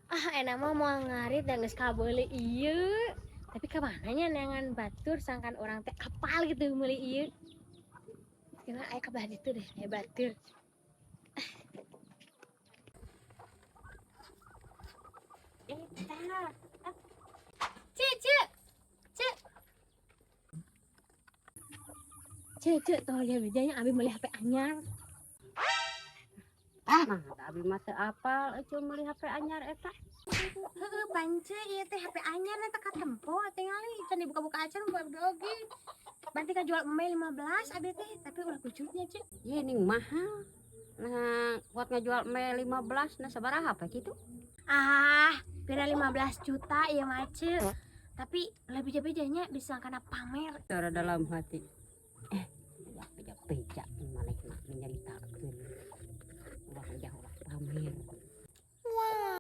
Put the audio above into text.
Ah, enak mah moal ngarit da geus kabeuli ieu. Tapi ka mana nya neangan batur sangkan urang teh apal gitu meuli ieu. Kira aya ka belah ditu deh, aya batur. Eta. Ceu, ceu. Ceu. Ceu, ceu, tolong ya bejanya abi meuli HP anyar. Ah, mah abi mah teu apal euy meuli HP anyar eta. Heeh, pance ieu teh HP anyar eta katempo tingali can dibuka-buka acan ku abdi oge. Berarti kajual embe 15 abi teh, tapi ulah kucurnya, Ceu. Ye ning mahal. Nah, kuat ngajual embe 15, nah sabaraha apa kitu? Ah, pira 15 juta ieu mah, Ceu. Tapi lebih beja-bejanya bisa karena pamer. Cara dalam hati. Ya beja-beja manehna nyaritakeun. Ulah jauh ulah pamer.